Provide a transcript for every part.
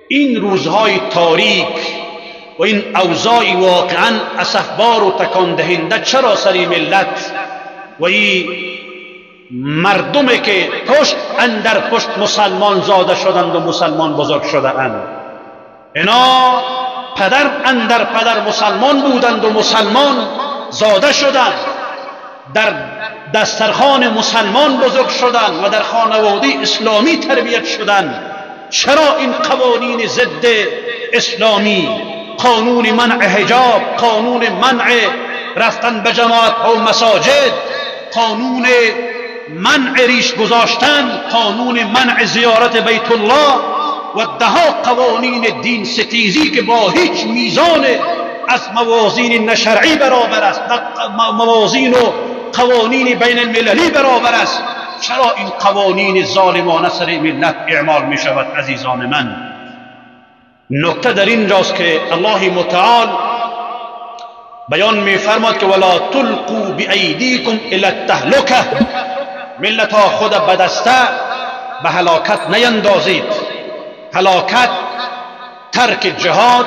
این روزهای تاریک و این اوضاع واقعا اسفبار و تکان دهنده چرا سری ملت و این مردمی که پشت اندر پشت مسلمان زاده شدند و مسلمان بزرگ شده اند، اینا پدر اندر پدر مسلمان بودند و مسلمان زاده شدند، در دسترخوان مسلمان بزرگ شدند و در خانواده اسلامی تربیت شدند، چرا این قوانین ضد اسلامی، قانون منع حجاب، قانون منع رفتن به جماعت و مساجد، قانون منع ریش گذاشتن، قانون منع زیارت بیت الله و دهها قوانین دین ستیزی که با هیچ میزان از موازین نشرعی برابر است، موازین و قوانین بین المللی برابر است، چرا این قوانین ظالمانه سر ملت اعمال می شود؟ عزیزان من، نکته در اینجاست که الله متعال بیان می فرماد که ولا تلقوا بایدیکم الی التهلکه، ملت ها خود بدسته به هلاکت نیندازید. هلاکت ترک جهاد،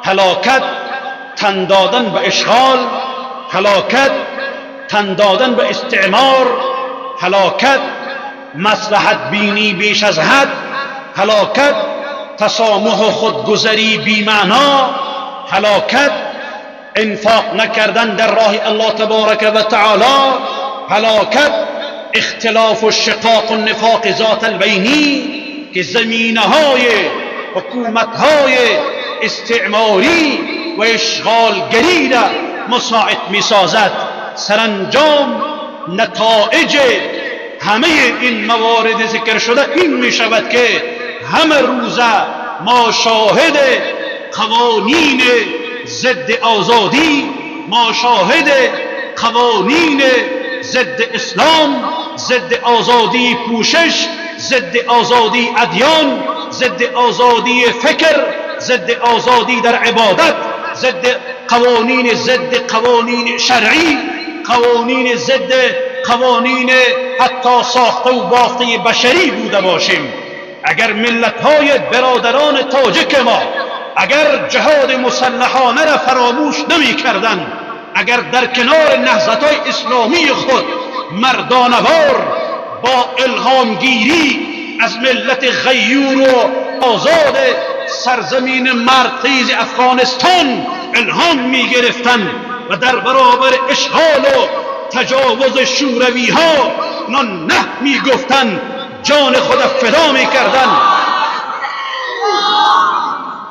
هلاکت تن دادن به اشغال، هلاکت تن دادن به استعمار، هلاکت مصلحت بینی بیش از حد، هلاکت تسامح و خودگذری بی معنا، هلاکت انفاق نکردن در راه الله تبارک و تعالی، هلاکت اختلاف و شقاق و نفاق ذات البینی که زمینه های حکومت های استعماری و اشغالگری را مساعد می سازد. سرانجام نتایج همه این موارد ذکر شده این می شود که همه روزه ما شاهد قوانین ضد آزادی، ما شاهد قوانین ضد اسلام، ضد آزادی پوشش، ضد آزادی ادیان، ضد آزادی فکر، ضد آزادی در عبادت، ضد قوانین، ضد قوانین شرعی، قوانین ضد قوانین حتی ساخته و بافته بشری بوده باشیم. اگر ملت‌های برادران تاجک ما اگر جهاد مسلحانه را فراموش نمی کردند، اگر در کنار نهضت‌های اسلامی خود مردانوار با الهامگیری از ملت غیور و آزاد سرزمین مردخیز افغانستان الهام می گرفتند و در برابر اشغال و تجاوز شوروی ها نه می گفتند، جان خود فدا می کردند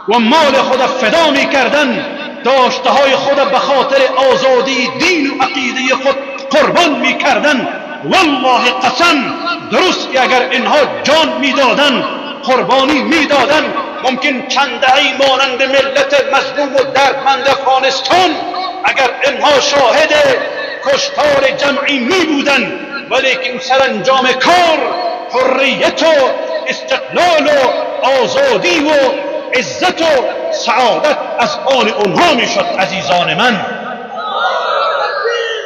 و مال خود فدا می کردند، داشته های خود به خاطر آزادی دین و عقیده خود قربان می کردند، والله قسم درست که اگر اینها جان می دادن، قربانی می دادن، ممکن چند دهه‌ای مانند ملت مظلوم و دردمند افغانستان اگر اینها شاهد کشتار جمعی می بودن، ولیکن سرانجام کار حریت و استقلال و آزادی و عزت و سعادت از آن اونها میشد. عزیزان من،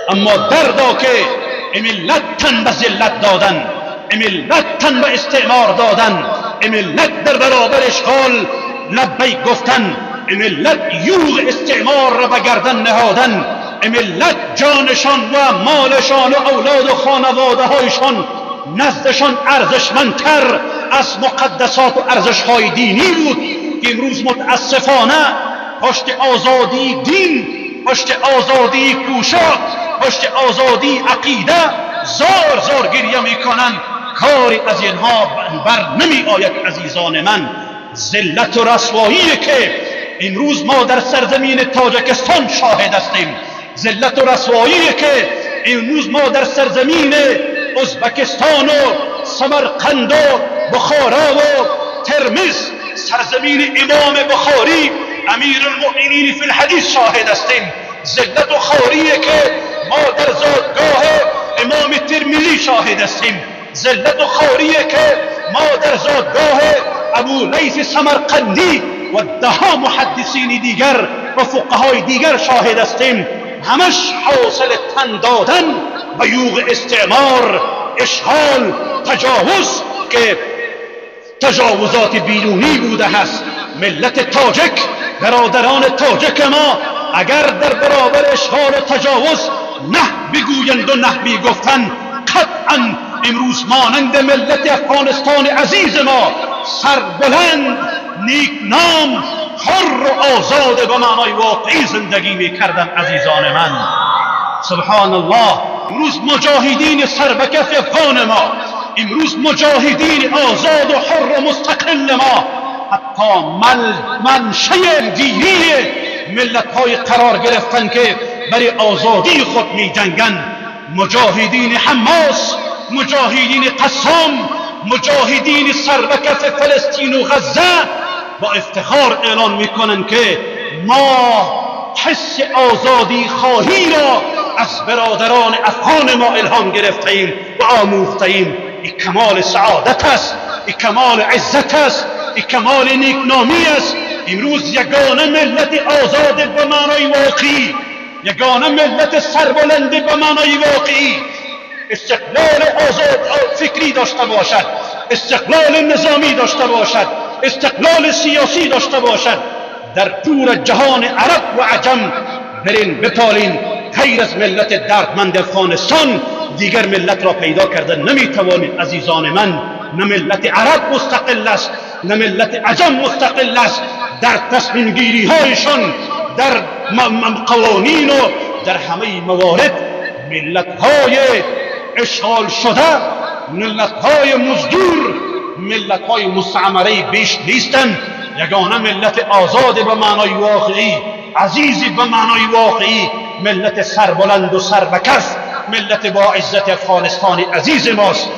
اما دردا که ملت تن به ذلت دادن، ملت تن به استعمار دادن، ملت در برابر اشغال لبیک گفتن، ملت یوغ استعمار را به گردن نهادن، ملت جانشان و مالشان و اولاد و خانواده هایشان نزدشان ارزشمندتر از مقدسات و ارزشهای دینی بود که امروز متاسفانه پشت آزادی دین، پشت آزادی پوشاک، پشت آزادی عقیده زار زار گریه میکنن. کاری از اینها بر نمی آید. عزیزان من، ذلت و رسوایی که امروز ما در سرزمین تاجکستان شاهد هستیم، ذلت و رسوایی که امروز ما در سرزمین ازبکستان و سمرقند و بخارا و ترمز، سرزمین امام بخاری امیر المؤمنین فی الحدیث شاهد هستیم، ذلت و خواری که ما در زادگاه امام ترمذی شاهد هستیم، ذلت و خواری که ما در زادگاه ابو لیث سمرقندی و دهها محدثین دیگر و فقهای دیگر شاهد هستیم. همش حاصل تن دادن به یوغ استعمار، اشغال، تجاوز که تجاوزات بیرونی بوده است. ملت تاجک، برادران تاجک ما اگر در برابر اشغال و تجاوز نه بگویند و نه میگفتند، قطعا امروز مانند ملت افغانستان عزیز ما سربلند، نیک نام، حر و آزاد به معنای واقعی زندگی میکردند. عزیزان من، سبحان الله، امروز مجاهدین سربکف افغان ما، امروز مجاهدین آزاد و حر و مستقل ما حتی منشأ گیری ملت های قرار گرفتن که برای آزادی خود می جنگن. مجاهدین حماس، مجاهدین قسام، مجاهدین سربکف فلسطین و غزه با افتخار اعلان میکنن که ما حس آزادی خواهی را از برادران افغان ما الهام گرفته ایم و آموخته ایم. این کمال سعادت است، این کمال عزت است، این کمال نیکنامی است. امروز یگانه ملت آزاد به معنای واقعی، یگانه ملت سربلند به معنای واقعی، استقلال آزاد فکری داشته باشد، استقلال نظامی داشته باشد، استقلال سیاسی داشته باشد، در پور جهان عرب و عجم برین بتالین، غیر از ملت دردمند افغانستان دیگر ملت را پیدا کرده نمیتوانید. عزیزان من، نه ملت عرب مستقل است، نه ملت عجم مستقل است. در تصمیم گیری هایشان، در قوانین و در همه موارد ملت های اشغال شده، ملت های مزدور، ملت های مستعمره بیش نیستند. یگانه ملت آزاد به معنای واقعی، عزیزی به معنای واقعی، ملت سربلند و سربکف، ملت با عزت افغانستان عزیز ماست.